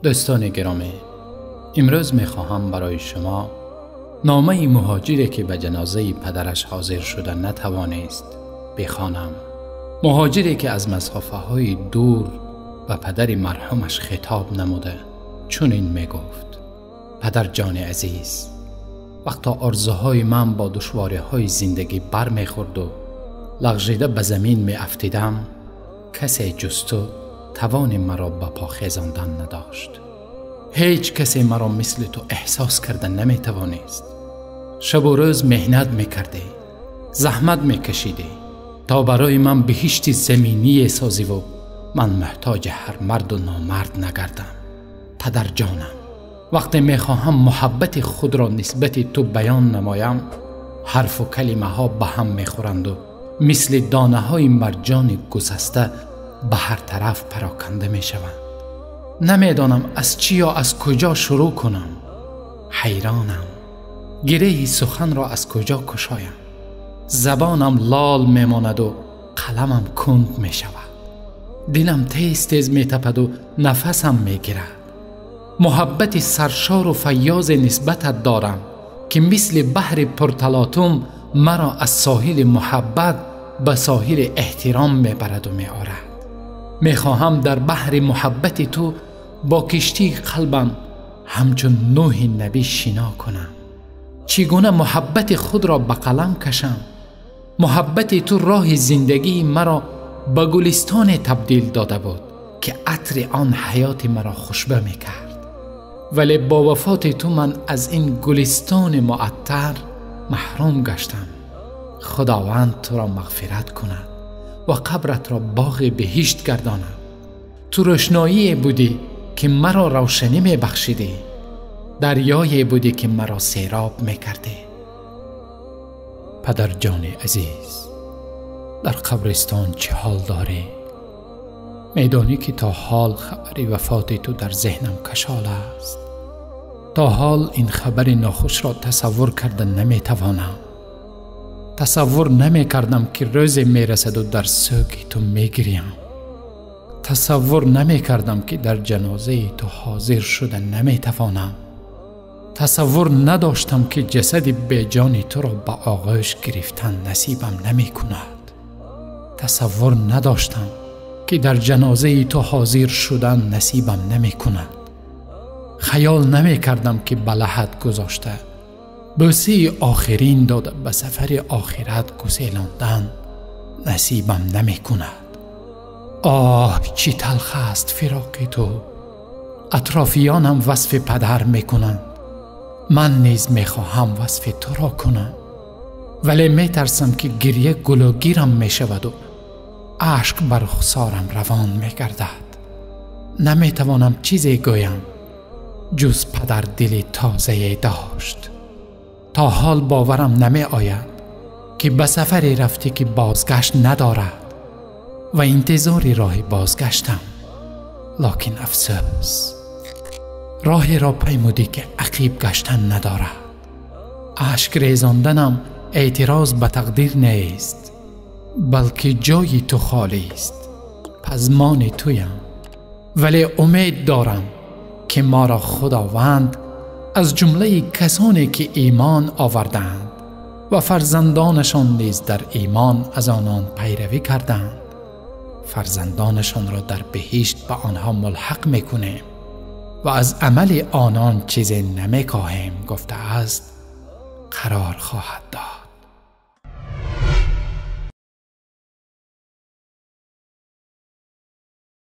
Дӯстони гиромӣ, имрӯз мехоҳам барои шумо номаи муҳоҷире ки ба ҷанозаи падараш ҳозир шуда натавонист бихонам. Муҳоҷире ки аз масофаҳои дур ба падари марҳумаш хитоб намуда чунин мегуфт: падарҷони азиз, вақто орзуҳои ман бо душвориҳои зиндагӣ бармехӯрду лағжида ба замин меафтидам, касе ҷуз ту тавони маро ба по хезондан надошт. Ҳеҷ касе маро мисли ту эҳсос карда наметавонист. Шабу рӯз меҳнат мекардӣ, заҳмат мекашидӣ то барои ман биҳишти заминие созиву ман муҳтоҷи ҳар марду номард нагардам. Падарҷонам, вақте мехоҳам муҳаббати худро нисбати ту баён намоям, ҳарфу калимаҳо ба ҳам мехӯранду мисли донаҳои марҷони гусаста ба ҳар тараф пароканда мешаванд. Намедонам аз чӣ ё аз куҷо шурӯъ кунам. Ҳайронам, гиреҳи суханро аз куҷо кушоям. Забонам лол мемонаду қаламам кунд мешавад. Дилам тез тез метападу нафасам мегирад. Муҳаббати саршору файёзе нисбатат дорам ки мисли баҳри пурталотум маро аз соҳили муҳаббат ба соҳили эҳтиром мебараду меорад. Мехоҳам дар баҳри муҳаббати ту бо киштии қалбам ҳамчун Нӯҳи набӣ шино кунам. Чӣ гуна муҳаббати худро ба қалам кашам? Муҳаббати ту роҳи зиндагии маро ба гулистоне табдил дода буд ки атри он ҳаёти маро хушба мекард. Вале бо вафоти ту ман аз ин гулистони муаттар маҳрум гаштам. Худованд туро мағфират кунад ва қабратро боғи биҳишт гардонад. Ту рӯшноие будӣ ки маро равшанӣ мебахшидӣ, дарёе будӣ ки маро сероб мекардӣ. Падарҷони азиз, дар қабристон чӣ ҳол дорӣ? Медонӣ ки то ҳол хабари вафоти ту дар зеҳнам кашол аст. То ҳол ин хабари нохушро тасаввур карда наметавонам. Тасаввур намекардам ки рӯзе мерасаду дар сӯги ту мегирям. Тасаввур намекардам ки дар ҷанозаи ту ҳозир шуда наметавонам. Тасаввур надоштам ки ҷасади беҷони туро ба оғӯш гирифтан насибам намекунад. Тасаввур надоштам ки дар ҷанозаи ту ҳозир шудан насибам намекунад. Хаёл намекардам ки ба лаҳад гузошта бӯсаи охирин дода ба сафари охират гуселондан насибам намекунад. Оҳ, чӣ талх аст фироқи ту! Атрофиёнам васфи падар мекунанд, ман низ мехоҳам васфи туро кунам, вале метарсам ки гирья гулӯгирам мешаваду ашк бар рухсорам равон мегардад. Наметавонам чизе гӯям ҷуз падар дили тозае дошт. То ҳол боварам намеояд ки ба сафаре рафтӣ ки бозгашт надорад ва интизори роҳи бозгаштам. Локин афсӯс, роҳеро паймудӣ ки ақиб гаштан надорад. Ашк резонданам эътироз ба тақдир нест, балки ҷои ту холист, пазмони туям. Вале умед дорам ки маро Худованд аз ҷумлаи касоне ки имон овардаанд ва фарзандонашон низ дар имон аз онон пайравӣ карданд, фарзандонашонро дар биҳишт ба онҳо мулҳақ мекунем ва аз амали онон чизе намекоҳем гуфтааст, қарор хоҳад дод.